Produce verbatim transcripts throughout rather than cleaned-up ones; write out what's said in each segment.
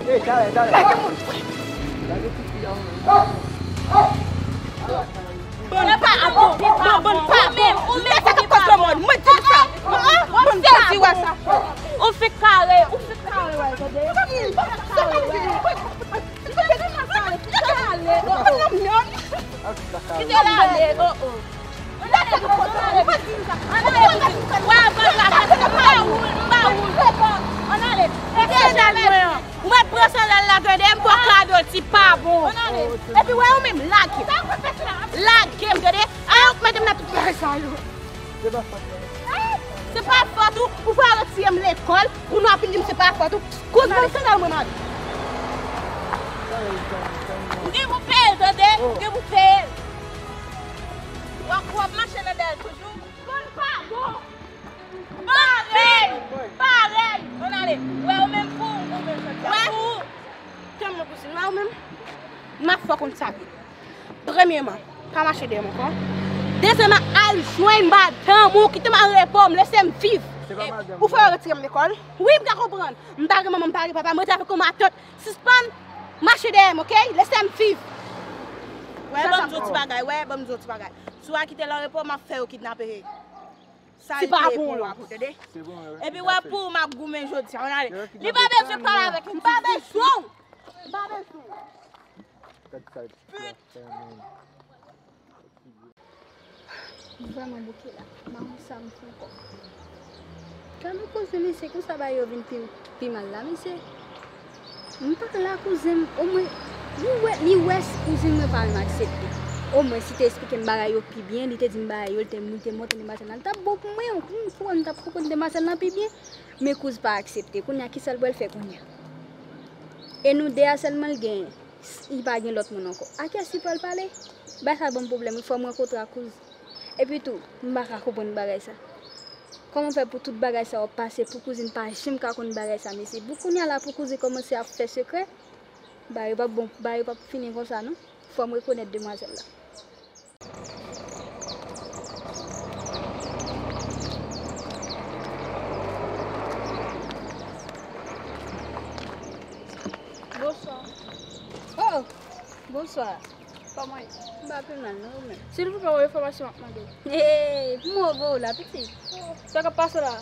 Ey, talè, talè. Gade ti fi a. Bon, pa, bon, bon, bon, pa menm. Ou menm sa k ap kòz lanmò. Mwen di w sa. Mwen di w sa. Ou fèk kare, ou fèk kare, wè, tande. Ou fèk kare, wè. Kite l ale, oh, oh. Mwen pran sandal la, tande, m ba w kado, ti pa bon. Epi wè ou menm, lage. Lage m, tande. Ay, ou mete m nan tout bagay sa yo. Se pa fòt ou, ou fè retire m lekòl, pou nou ap vin di m se pa fòt ou. Kouz ban m sandal mwen, mari. Ou gen pou peye l, tande? Ou gen pou peye l. W ap, w ap mache nan dèyè l toujou. Bon, pa bon. Parèy! Parèy! Ann ale. Wè, ou menm pou ou, ou menm jodi a. Wè, pou ou. Tann mwen, kouzin, wè ou menm? M ap fè w konn sa vit. Premyèman, pa mache dèyè m ankò. Dezyèmman, al jwenn madanm ou, kite m al repo m, lese m viv. Ou fè yo retire m lekòl? Wi, m ka konprann. M pa gen manman, m pa gen papa, m rete avèk yon matant. Sispann mache dèyè m, oke? Lese m viv. Wè, ban m di w ti bagay, wè, ban m di w ti bagay. Si w al kite l an repo, m ap fè yo kidnape. Sa l te pou w a pou, tande? Epi wè pou m ap goumen jodi a. Ann ale. Li pa bezwen pale avèk m. M pa bezwen w. M pa bezwen w. Pit. M vrèman bouke la. M pa konn sa m fè ankò. Gade koze mesye, konsa bagay yo vin pi, pi mal la, mesye. M pa la, kouzen m, omwen, li wè, li wè si kouzin mwen pa menm aksepte. Omwen, si te esplike m bagay yo pi byen, li te di m bagay yo, li te, li te montre demwazèl la, li t ap bon pou mwen, m kwè m t ap konprann demwazèl la pi byen. Men kouz pa aksepte. Kounye a, kisa l pral fè kounye a? E nou de a sèlman l genyen. Li pa gen lòt moun ankò. A kiyès li pral pale? Bagay sa ban m pwoblèm wi, fò m rankontre ak kouz. Epi tou, m pa ka konprann bagay sa. Kòman fè pou tout bagay sa yo pase, pou kouzin pa janm ka konn bagay sa, mesye? Pou kounye a la, pou kouzin kòmanse ap fè sekrè, bagay yo p ap bon, bagay yo p ap fini konsa, non. Fò m rekonèt demwazèl la. Bonswa. Oh, bonswa. Kòman ye? M pa pi mal, non, ou menm? Silvouplè, yon enfòmasyon m ap mande w. Hey, pou mwen voye w la, pitit. Sa k ap pase la?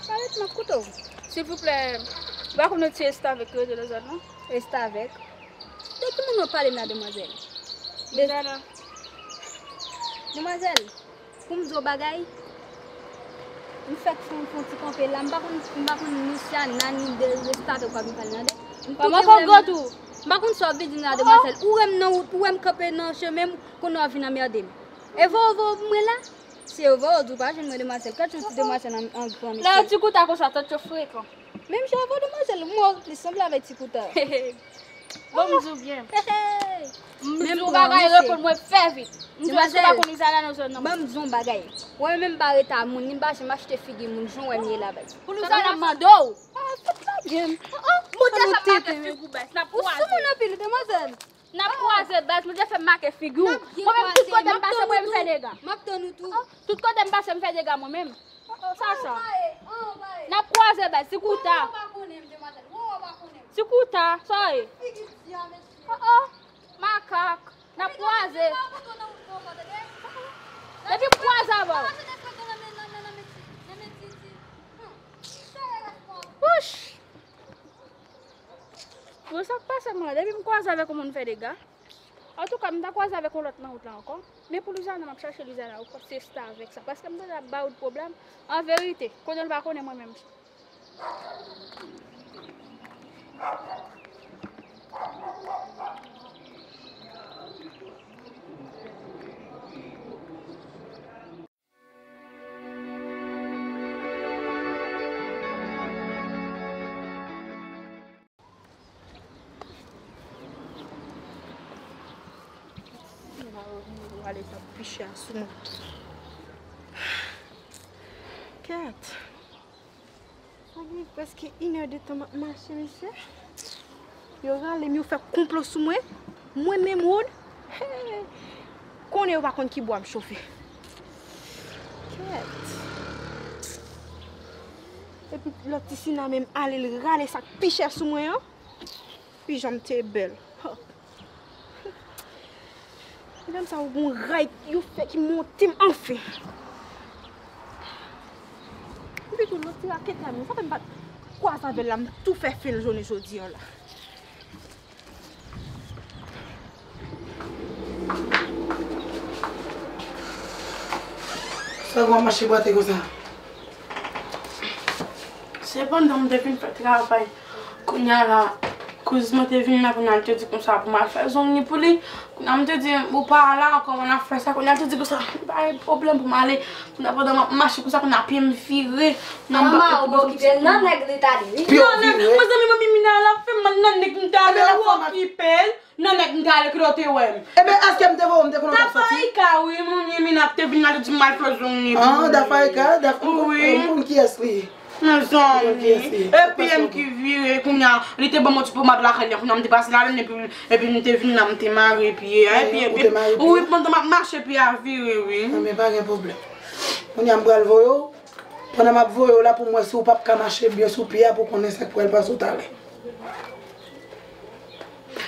Parèt m ap koute w. Silvouplè, m pa konn yon ti restavèk ki rete nan zòn nan. Restavèk? De ki moun w ap pale m la, demwazèl? De... Lizana. Demwazèl, pou m di w bagay, m fèk fè, fè yon ti kanpe la. M pa konn, m pa konn Luciana ni de restavèk w ap vin pale nan de. M pa konn sa w vle di m la, demwazèl. Ou wè m nan wout, ou wè m kanpe nan chemen m, kounye a w vin anmède m. E voye w voye w pou mwen la? Se yo voye w di w pa jwenn mwen, demwazèl. Kèt yon ti demwazèl an, an gran, mesye. Lè yo ti kouta konsa, tèt yo frekan. Menm jan avè w, demwazèl, mwen li sanble avèk ti kouta. Bon, m di w byen. M di w bagay, reponn mwen fè vit. M di w èske w pa konn Lizana nan zòn nan? Ban m di w yon bagay. Wè, menm pa rete a moun, ni m pa janm achte figi moun, jan w wè m ye la, bay. Pou Lizana mande w. Ah, fòk lage m. Mwen te fè make figi w, bay. N ap kwaze. Ou sou moun anpil, demwazèl. N ap kwaze, baz, mwen te fè make figi w. Mwen menm, tout kote m pase, mwen m fè dega. M ap tann ou tou. Tout kote m pase, m fè dega mwen menm. Sa, sa. N ap kwaze, baz, ti kouta. Ti kouta, sa ye. Oh, oh, makak. N ap kwaze. Depi m kwaze avè w. Wouch! Bon, sa k pase m la, depi m kwaze avèk yon moun fè dega. Antouka, m ta kwaze avèk yon lòt nan wout la ankò. Men pou Lizana, m ap chache Lizana ankò, se restavèk sa. Paske m tande l ap ba wout pwoblèm. An verite, kote l pa konnen mwen menm. Mwen ale sa piche a sou mwen. Kèt. Sa gen prèske inèdtan m ap mache, mesye. Yo rale m, yo fè konplo sou mwen. Mwen menm, Rod. Hey! Konnen yo pa konn ki bwa m chofe. Kèt. Lòt ti Sina menm ale l rale sa k pi chè sou mwen an. Pi jan m te bèl. Medam sa yo gon ray yo fè ki monte m anfen. Epi tou lòt ti rakèt la menm, sa fè m pa t kwaze avè l la, m tou fè fen l jounen jodi an la. Sa w ap mache bwate konsa? Se pandan m te fin fè travay. Kounye a la, kouz mwen te vin la, kounye a l te di konsa pou m al fè zong li pou li. Kounye a m te di, ou pa la, kòman n ap fè sa? Kounye a l te di konsa, pa gen pwoblèm pou m ale. Kounye a pandan m ap mache konsa, kounye a pye m vire. Kounye a m pa gen pwoblèm. Mama, ou okipe nan nèg li t ale, wi. Pye w vire. Mezanmi, manmi Mina la fè m mal nan nèg m t ale, ou okipe l. Nan nèg m t ale, kote w te wè m? Ebyen, èske m te voye w, m te konnen w t ap soti? Dafaika, wi, manmi Mina te vin la, li di m al fè zong li pou li. Ah, Dafaika, Daf-, m konn, m konn kiyès li ye. Mezanmi, e pye m ki vire, kounye a, li te ban m yon ti pomad lakay li, kounye a m te pase ladan l, epi, epi m te vin la, m te mare pye a, epi, epi, wi, pandan m ap mache, pye a vire, wi. Anben, pa gen pwoblèm. Kounye a m pral voye w, pandan m ap voye w la, pou m wè si w p ap ka mache byen sou pye a, pou konnen sa k pral pase w talè.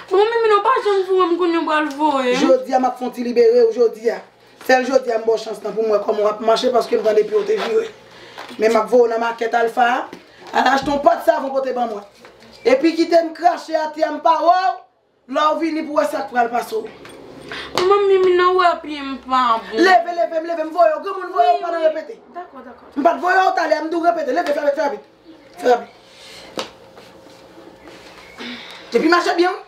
Bon, manmi Mina, ou pa janm voye m, kounye a w pral voye m. Jodi a, m ap fè w ti libere w jodi a. Sèl jodi a, m ba w chans lan pou m wè kòman w ap mache, paske m tande pye w te vire. Men m ap voye w nan makèt Alfa a, al achte yon pòt savon pote ban mwen. Epi kite m krache atè a, m pa wè w, lè w vini pou w wè sa k pral pase w. Manmi Mina, ou wè pye m pa bon. Leve, leve, m leve, m voye w, granmoun voye w, pa nan repete. Dakò, dakò. M pa t voye w talè a, m di w repete, leve, fè rapid, fè rapid. Fè rapid. Epi mache byen, wi.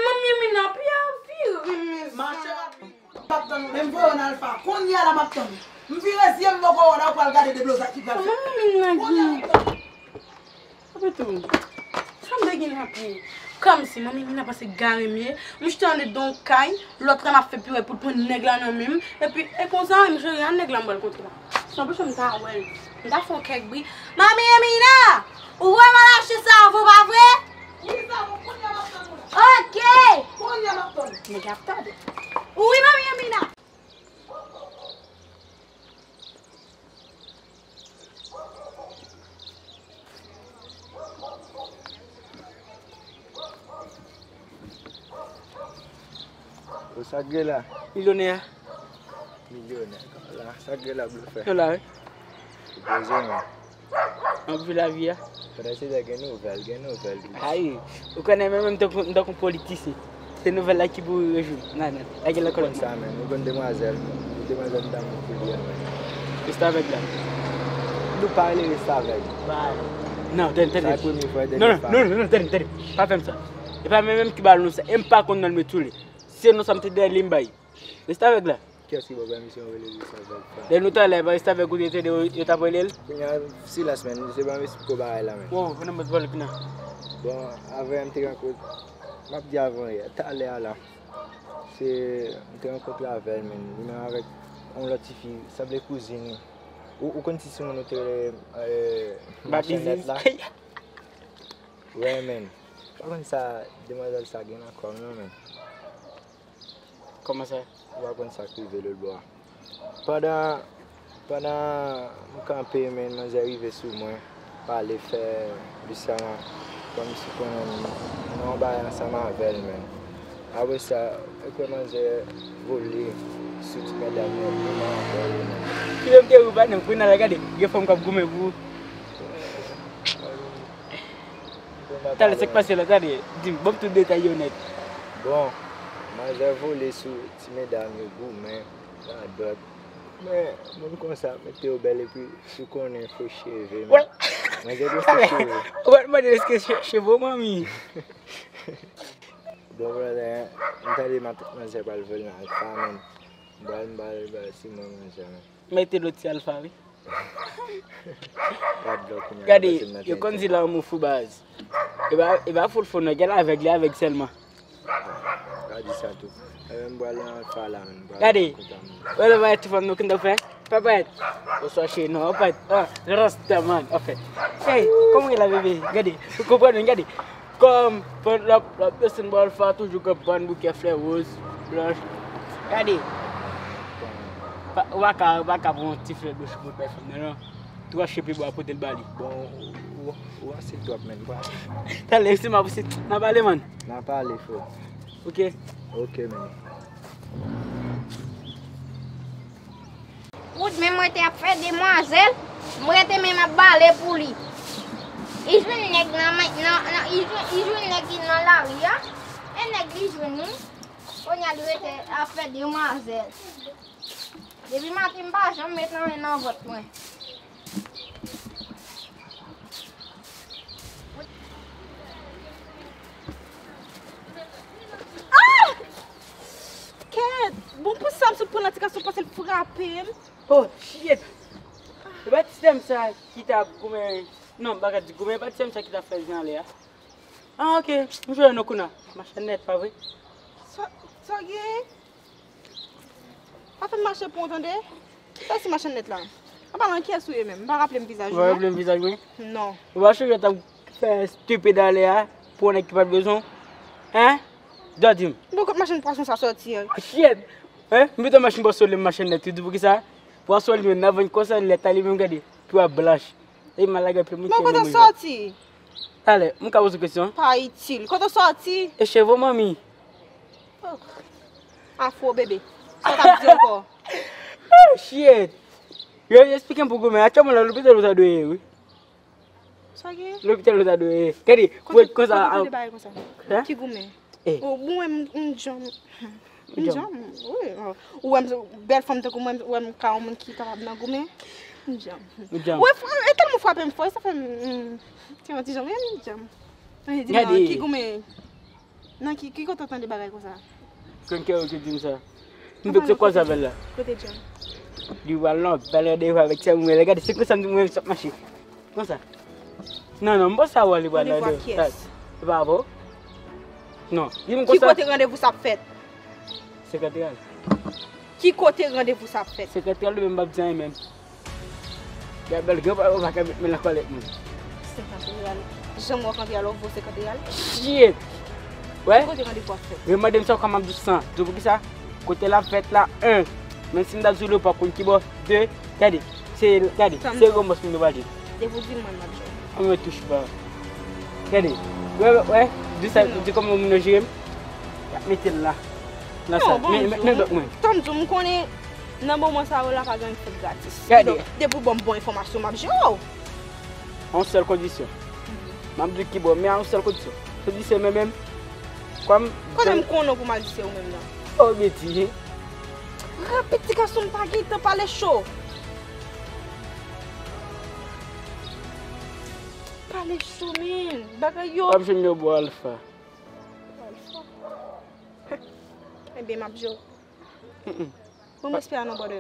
Manmi Mina, pye a vire, mezanmi. Mache rapid. M ap tann ou, men m voye w nan Alfa. Kounye a la m ap tann ou. M vire zye m bò kote w la, ou pral gade deblozay ki pral fèt. Manmi Mina, kounye a m ap tann ou. Epi tou, sa m te gen nan pye? Kòmsi manmi Mina panse gare m ye. M chita anndan yon kay, lòt la m ap fè piwèt pou l pran nèg la nan men m. Epi, e konsa, m jere a nèg la m pral kontre la. Sanble m ta wè l. M ta fè yon kèk bri. Manmi Mina! Ou vrèman al achte savon, pa vre? Wi, savon, kounye a m ap tann ou la. Ok! Kounye a m ap tann ou. Nèg ap tande. Wi, manmi Mina! O, sa k gen la? Milyonè a. Milyonè la. Sa k gen la, blofè? Yo la, wi. Ou poze, men. Anvi lavi a. Pandan se tan gen nouvèl, gen nouvèl tou. Ay, ou konnen mwen menm m tankou, m tankou politisyen. Se nouvèl la ki pou rejou. Nan, nan. Lage l ankò. Ou konn sa menm, ou konn demwazèl, demwazèl m damou pou li a menm. Restavèk la. Nou pa rele restavèk. Non, tande, tande. Sa premye fwa e dènye fwa. Non, non, non, non, tande, tande. Pa fè m sa. E pa mwen menm ki ba l non sa. E m pa konn non l, mwen tou li. Se non sa m te dèyè li m bay. Restavèk la. Kiyès ki ba w pèmisyon rele restavèk la? Lè nou t anlè, pa restavèk ou te tande yo, yo t ap rele l? Kounye a, silans, men, se ban m esplike w bagay la, men. Bon, konnen mwen vòlè kounye a. Bon, avè m te rankontre, m ap di avan yè, talè a la. Se, m te rankontre avè l, men, li menm avèk yon lòt tifi, sanble kouzin li. Ou, ou konn ti timoun ou te rele, euh, machann nèt la? Wè, men. Pa konn sa, demwazèl sa gen nan kò l, non, men. Kòman sa? Ou pa konn sa k rive lòt bò a. Pandan, pandan m kanpe, men manzè rive sou mwen, pale fè Luciana kòmsi konnen m nan yon bagay ansanm avè l, men. Apre sa, ou kwè manzè vole sou ti medam yo, vreman avè l, men. Kilè m te ri, pa nan, kounye a la gade, gen fanm k ap goumen pou ou. Talè sa k pase la, gade, di m, ban m tout detay yo nèt. Bon, manzè vole sou ti medam yo, goumen, radòt. Men, moun konsa, mete yo bèl epi si w konnen fo cheve, men. Manzè gen fo cheve. Ou pa t mande l èske se cheve w, manmi? Bon, brother, m tande mat-, manzè pral vole nan Alfa, men. M pral, m pral, m pral, si mwen manzè, men. Mete lòt ti Alfa, wi. Gade, yo konn di lanmou fou baz. E pa, e pa fout fou non, gèl avèg, li avèg sèlman. Pa di sa tou. E menm pral nan Alfa la, menm pral. Gade, wè lè bagay tou fanm nou konn fè. Pa parèt. Oswa cheri non, pa parèt. Ah, rasta man, anfen. Hey, kòman w ye la, bebe? Gade, ou konprann mwen, gade. Kòm, lè w ap, lè w ap desann bò Alfa, toujou gen bann bouke flè woz, blanch. Gade. Pa, ou pa ka, ou pa ka pran yon ti flè blanch pou pèsonn, non, non. Twa che pi bò a pote l ba li. Bon, ou, ou, ou anse twòp, menn. Talè, se m ap se, n a pale, man. N a pale, frè. Ok. Ok, menn. Wood menm rete ap fè demwazèl, m rete menm ap bale pou li. Li jwenn nèg nan, nan, nan, li jwenn, li jwenn nèg ki nan lari a. E nèg li jwenn wi. Kounye a li rete ap fè demwazèl. Depi maten m pa janm met anyen nan vant mwen. Ah! Kèt! Bon, pou sa m sot pran nan ti gason pase l frape m. Oh, shit! E pa ti sèm sa ki t ap goumen. Non, m pa ka di goumen, e pa ti sèm sa ki t ap fè zen anlè a. Ah, ok, m jwenn nou kounye a. Machann nèt, pa vre? Sa, sa gen? Pa fè m mache pou w tande. Sa se machann nèt la. An palan, kiyès ou ye menm? M pa raple m vizaj ou non. Ou pa raple m vizaj mwen? Non. Ou pa sonje w t ap fè stupid anlè a pou yon nèg ki pa t bezwen w? Hein? Dò di m. Bon, kot machann pwason sa sòti an? Shit! Hein? M pito machann pwason li, m machann nèt, ou di poukisa? Pwason li menm, nan vann konsa, lèt a li menm, gade, pi w ap blanch. E mal lage pye moun. Bon, kote w sòti? Talè, m ka poze w kesyon? Pa itil. Kote w sòti? E cheve w, manmi. Afwo bebe. Sa w t ap di ankò? Oh, shit! Yo, yo eksplike m pou goumen. Aktyèlman la, lopital ou ta dwe ye, wi. Sa gen? Lopital ou ta dwe ye. Gade, pou et konsa. Kote tande bagay konsa? Hein? Ki goumen? Eh. Ou bon, m, m djanm. M djanm, wi. Ou wè m, bèl fanm tankou mwen, ou wè m ka yon moun ki kapab nan goumen. M djanm. M djanm. Ou wè, e tèlman frape m fò, sa fè m, m, te yon ti jan, men m djanm. Ann di m non, ki goumen? Nan ki, ki kote w tande bagay konsa? Kwenn kè ou ki di m sa. M vle se kwaze avè l la. Kote John? Li pral nan bèl randevou avèk sè mwen. Gade, se konsa m di mwen sa ap mache. Konsa. Non, non, m panse a wè li pral nan randevou. Randevou ak kiyès? E pa avè w? Non. Di m konsa. Ki kote randevou sa ap fèt? Sekretè a. Ki kote randevou sa ap fèt? Sekretè a li menm p ap di anyen menm. Gad bèl gen pa yo pa ka met men lakòlèt moun. Senkant riyal. Janm wè w kanpe alò vo senkant riyal. Shit! Wè? Ki kote randevou ap fèt? Remande m sa kòman m di san. Di w poukisa? Kote l ap fèt la, en. Menm si m ta di w li pa konn ki bò, de. Gade. Se, gade. Se remòs moun yo pale. Depi w di m mwen m ap jwe. An mwen touche pa. Gade. Wè, wè, wè. Di sa, di kòman moun yo jere m. Y ap mete l la. Nan sa. Men, men, men bèk mwen. Tann di w, m konnen nan moman sa yo la pa gen anyen ki fèt gratis. Kidonk, depi w ban m bon enfòmasyon, m ap jere w. A yon sèl kondisyon. M ap di w ki bò, men a yon sèl kondisyon. Kondisyon mwen menm, kòm. Konnen m konnen w pou m al di se ou menm nan. Oh, Betty. Rapid ti gason, m pa gen tan pale cho. Pale cho, men. Bagay yo. W ap jwenn yo bò Alfa. Alfa. Ebyen, m ap jere w. Mm, mm. Bon, m espere a non, brother.